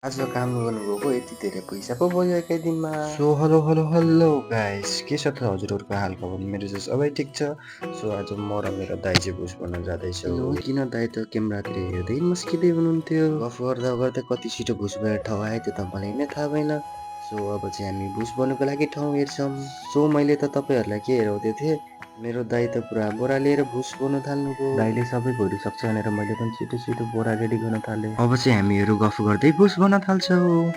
आज काम गर्नुभएको यति धेरै पैसा पो भयो एकै दिनमा। हेलो गाइस, के छ त हजुरहरूको हालखबर? मेरो चाहिँ सबै ठिक छ। आज म र मेरो दाइ चाहिँ भुस बन्न जाँदैछौँ। किन दाइ त क्यामेरातिर हेर्दै मस्किँदै हुनुहुन्थ्यो। गफ गर्दा गर्दा कति छिटो भुस भएर ठाउँ आयो त्यो त मलाई नै थाहा भएन। अब चाहिँ हामी भुस बन्नुको लागि ठाउँ हेर्छौँ। मैले त तपाईँहरूलाई के हेराउँदै थिएँ, मेरो दाइ त पुरा बोरा लिएर भुस बन्न थाल्नुभयो। दाइले सबै भरिसक्छ भनेर मैले पनि छिटो छिटो बोरा रेडी गर्न थालेँ। अब चाहिँ हामीहरू गफ गर्दै भुस बन्न थाल्छौँ।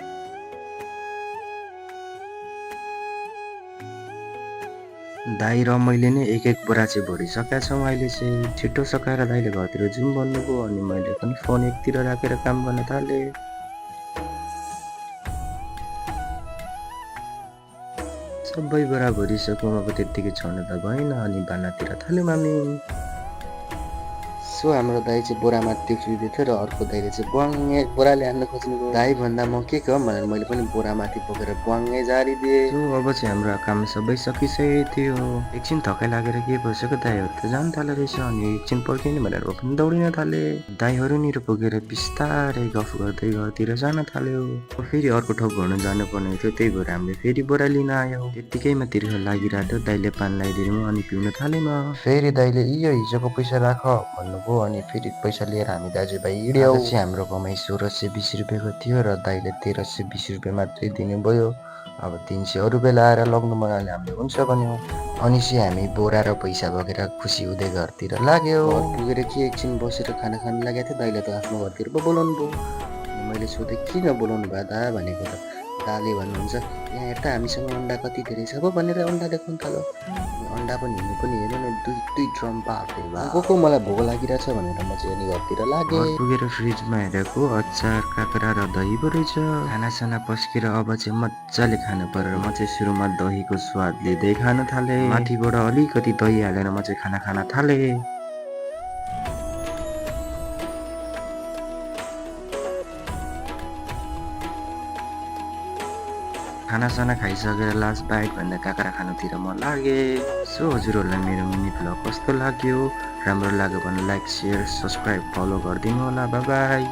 दाइ र मैले नै एक एक बोरा चाहिँ भरिसकेका छौँ। अहिले चाहिँ छिटो सकाएर दाइले घरतिर जाउँ भन्नुभयो अनि मैले पनि फोन एकतिर राखेर काम गर्न थालेँ। सबै बोरा भरिसक्यौँ, अब त्यत्तिकै छोड्नु त भएन अनि बानातिर थाल्यौँ हामी। हाम्रो दाइ चाहिँ बोरामा टिप्दै थियो र अर्को दाइले चाहिँ बुवाङ्गे बोराले हान्न खोज्नुभयो। दाइ भन्दा म के कम भनेर मैले पनि बोरामाथि बोकेर बुवाङ्गे झारिदिएँ। अब चाहिँ हाम्रो काम सबै सकिसकेको थियो। एकछिन थकाइ लागेर के भइसक्यो, दाइहरू त जान थाल्यो रहेछ अनि एकछिन पर्खिने भनेर पनि दौडिन थाले। दाइहरूनिर पुगेर बिस्तारै गफ गर्दै घरतिर जान थाल्यो। फेरि अर्को ठाउँ घुम्न जानुपर्ने थियो, त्यही भएर हामीले फेरि बोरा लिन आयौँ। त्यत्तिकैमा तिर्ख लागिरहेको थियो, दाइले पान लगाइदिनु अनि पिउन थाल्यौँ। फेरि दाइले यो हिजोको पैसा राख भन्नुभयो अनि फेरि पैसा लिएर हामी दाजुभाइ हिँड्यौँ। चाहिँ हाम्रो कमाइ 1620 रुपियाँको थियो र दाइले 1320 रुपियाँ मात्रै दिनुभयो। अब 300 अरू बेला आएर लग्नु बनाउने हामीले हुन्छ भन्यौँ। अनि चाहिँ हामी बोरा र पैसा बोकेर खुसी हुँदै घरतिर लाग्यौँ। पुगेर के एकछिन बसेर खाना खान लागेको थियो, दाइले त आफ्नो घरतिर पो बोलाउनु भयो। मैले सोधेँ किन बोलाउनु भयो दा भनेको त दाले भन्नुहुन्छ यहाँ हेर्दा हामीसँग अन्डा कति धेरै छ पो भनेर अन्डा देखाउनु थाल्यो। अन्डा पनि हिँड्नु पनि हेर्नु न दुई ड्रम पार्दै गएको मलाई भोक लागिरहेछ भनेर म चाहिँ अनि घरतिर लागेँ। घर पुगेर फ्रिजमा हेरेको अचार काँक्रा र दही पो रहेछ। खानासाना पस्केर अब चाहिँ मजाले खानु परेर म चाहिँ सुरुमा दहीको स्वाद लिँदै खान थालेँ। माथिबाट अलिकति दही हालेर म चाहिँ खाना खान थालेँ। खानासाना खाइसकेर लास्ट बाइट भन्दा काँक्रा खानुतिर म लागेँ। हजुरहरूलाई मेरो मिनी भ्लग कस्तो लाग्यो? राम्रो लाग्यो भने लाइक, सेयर, सब्सक्राइब, फलो गरिदिनु होला। By by.